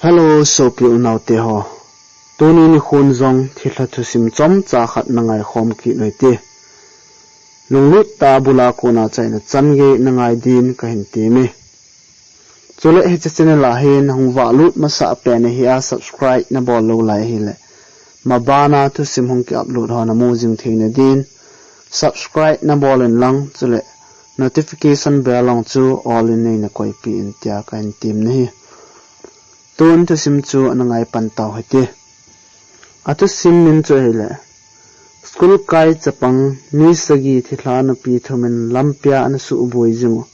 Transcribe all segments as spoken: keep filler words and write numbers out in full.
Hello, sopi unaute ho. Tuni nikhon jong thilha thusim chomcha khat na ngaikhom kit u hite. Lunglut tah a bul a kona achaina chan gei na ngai din kahin temme. Chule hiche channel a hin hung valut masah pen ahi a, subscribe na bol lou lai ahile, mabana thusim hung ki upload ho na mu jing theina din subscribe na bol in lang, chule notification bell jong chu all in nei na koipi in tia kahin tem nahi. Tun thusim chu ana ngai pan tau hite. Athusim min chu ahile, school kai chapang mi sagi thilha nupi thum in lampia ana suboi jing u,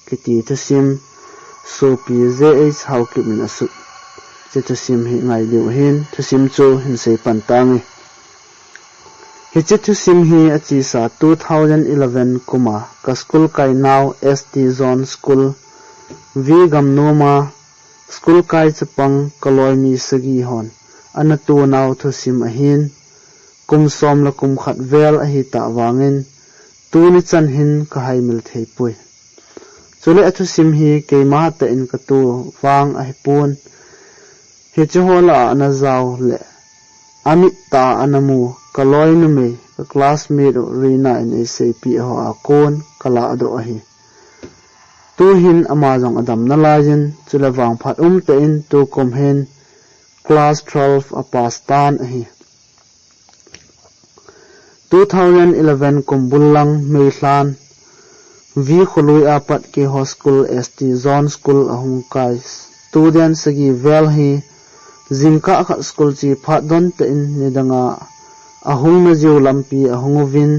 kiti thusim, sopi J H Haokip in asut. Hiche thusim hi ngai diu ahin, thusim chu hin sei pan tange. Hiche thusim hi achesa two thousand eleven kum a ka school kai nau S T Zone School, V Gamnom a school kai chapang ka loi mi sagi hon ana tonau thusim ahin, kum som le kum khat vel ahitah vangin, tuni chan hin ka haimil thei poi. Chule athusim hi keima tah in ka to vang ahipon, hiche ho lah a ana jao le amit tah a ana mu ka loi numei, ka classmate u Rina in eiseipeh ho a kon ka ladoh ahi. Tuhin ama jong adam nalaiyin, chule vangphat umtah in tukum hin class twelve a pass tan ahi. Two thousand eleven kum bul lang May lhan, V Kholui a pat keiho school S T Zone School ahung kai student sagi vel hi jingkah khat school che phat don tah in nidang a ahung na jiu lampi ahung uvin,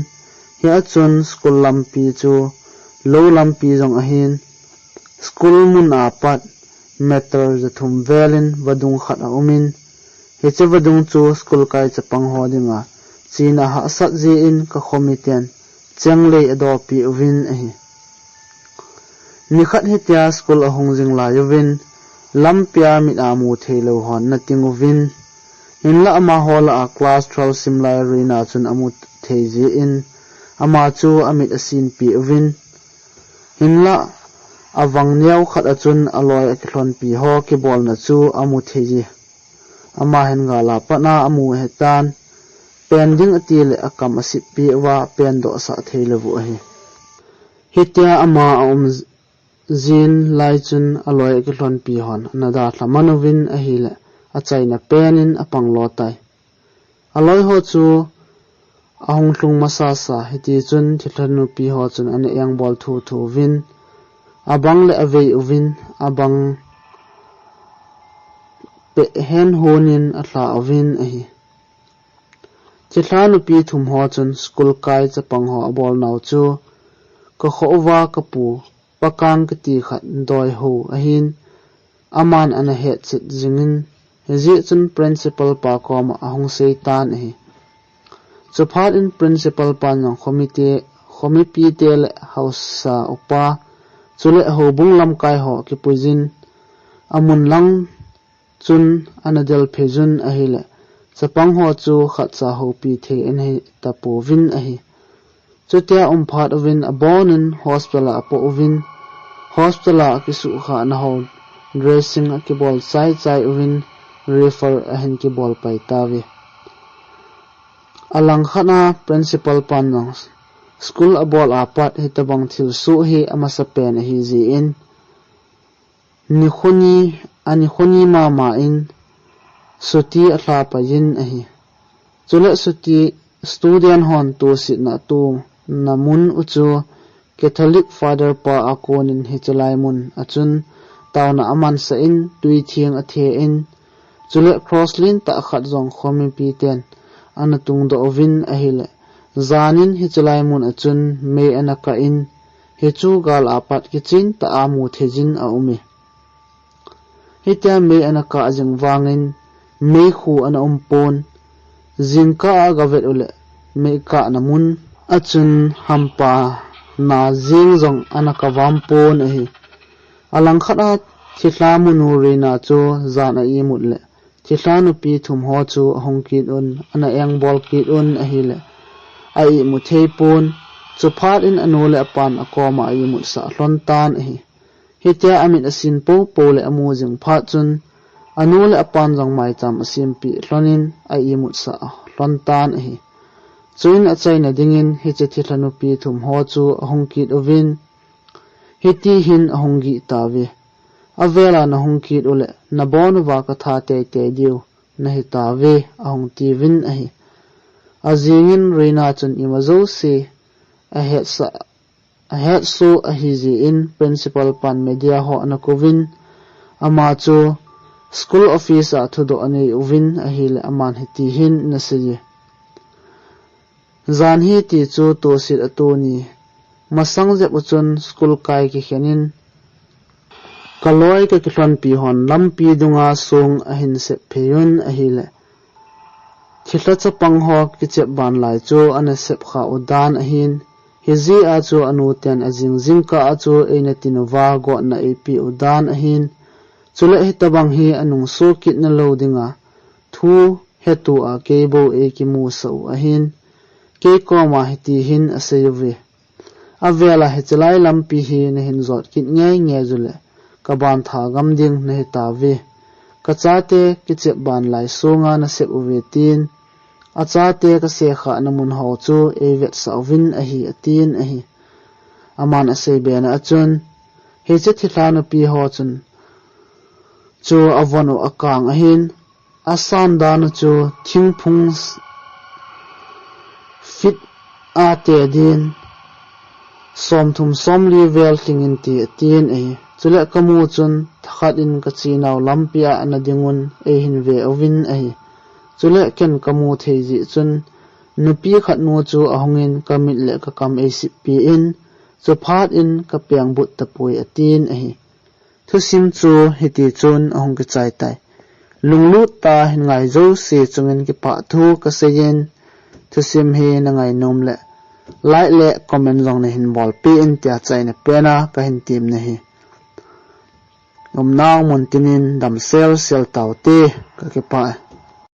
hia chun school lampi chu lou lampi jong ahin, school mun a pat meter jathum vel in vadung khat aumin, hiche vadung chu school kai chapang ho dinga chena hahsat jeh in ka khomiten chenglei adopi uvin ahi. Nikhat hitia school ahung jing lai uvin, lampia mit a mu thei lou hon ana ting uvin, hinlah amaho lah a class twelve sim lai Rina chun amu thei jeh in, ama chu amit asinpi uvin, hinlah avang neo khat a chun aloi akilhonpi ho kibolna chu amu thei ji. Ama hin gal a pat a amu ahitan, pen ding ati le akam asippi uva pen dohsah thei lou u ahi. Hitia ama aum jin lai chun aloi akilhonpi hon ana dalha man uvin ahile, achaina pen in apang lo tai. Aloi ho chu ahung lhung masasa, hitichun thilha nupi ho chun ana engbol thuthu uvin, abang le avei uvin, abang peh hen hon in alha uvin ahi. Thilha nupi thum ho chun school kai chapang ho abolnau chu ka khoh uva ka pu Pakang kiti khat doi ho ahin, aman ana hetchet jingin, hijeh chun principal pa koma ahung seitan ahi. Chuphat in principal pan jong khomite, khomipite le haosa upa, chule houbung lamkai ho kipuijin, amun lang chun ana delphei jun ahile, chapang ho chu khatcha houpi thei ana hitapouvin ahi. Chutia aum phat uvin abonin hospital a apoh uvin, hospital a akisuhkhahna ho dressing akibol chaichai uvin, refer ahin kibol pai tauve. Alangkhat a principal pan jong school abol a pat hitobang thilsoh hi amasapen ahijeh in, nikho ni, anikho ni mama in chutti alhapaiyin ahi. Chule chutti student hon tosetna atona mun u chu Catholic Father pa a konin hiche lai mun a chun taona amansah in, twi theng athe in, chule cross lentah khat jong khomipiten ana tungdoh uvin ahile, janin hiche lai mun a chun mei ana kah in, hichu gal a pat kichentah a mutheijin aume. Hitia mei ana kah jing vangin meikhu ana umpon, jingkah a agavet uleh meikahna mun a chun hampa na jeng jong ana kavampon ahi. Alangkhat a thilha munu Rina chu jan a imut leh thilha nupi thum ho chu ahung kit un, ana engbol kit un ahileh, a imu theipon, chuphat in anu le apan akoma a imutsah lhontan ahi. Hitia amit asin popo le amu jing phat chun, Anu le apan jong maicham asempeh lhonin a-imutsah lhon tan ahi. Chuin achaina dingin hiche thilha nupi thum ho chu ahung kit uvin, hiti hin ahung gih tauve. Avela nahung kit uleh nabon uva katha teitei diu nahi tauve, ahung tiuvin ahi. Ajingin Rina chun ima jouse ahetsah, ahetsoh ahijeh in principal pan media ho ana kouvin, ama chu school office a thudoh anei uvin ahile aman hiti hin ana seiye. Jan hi ti chu toset atuni. Masang jep u chun school kai kikhen in, kaloi kakilhonpi hon lampi dunga song ahin sep phei un ahile, thilha chapang ho kichep ban lai chu ana sep kha u dan ahin, hijeh a chu anu ten ajing jingkah a chu eina tin uva gotna eipeh u dan ahin, chule hitobang hi anungso kit nalou dinga thu hetua keibou eikimusah u ahin, kei koma hiti hin asei uve. Avela hichelai lampi hi nahin jot kit ngeingei uleh kaban thagam ding nahi tauve. Kachate kichep ban lai songa nasep uve tin, achate kasekhahna mun ho chu eivetsah uvin ahi, atin ahi. Aman asei bena a chun, hiche thilha nupi ho chun chu avon u akang ahin, asan dan u chu thingphung feet a te din somthum somli vel lhingin ti atin ahi. Chule kamu chun thakhat in kachenau lampi a ana dingun eihin ve uvin ahi. Chule ken kamu thei jeh chun nupi khat nu chu ahungin kamit le kakam eisippi in, chuphat in kapengbut tapoi atin ahi. Thusim chu hiti chun ahung kichai tai. Lunglut tah a hin ngai jouse chungin kipah thu kaseiyin, thusim hi nangainom le like le comment jong nahin bolpeh in tia chaina pena kahin tem nahi. Umnau mun tinin damsel sel taute, kakipah e.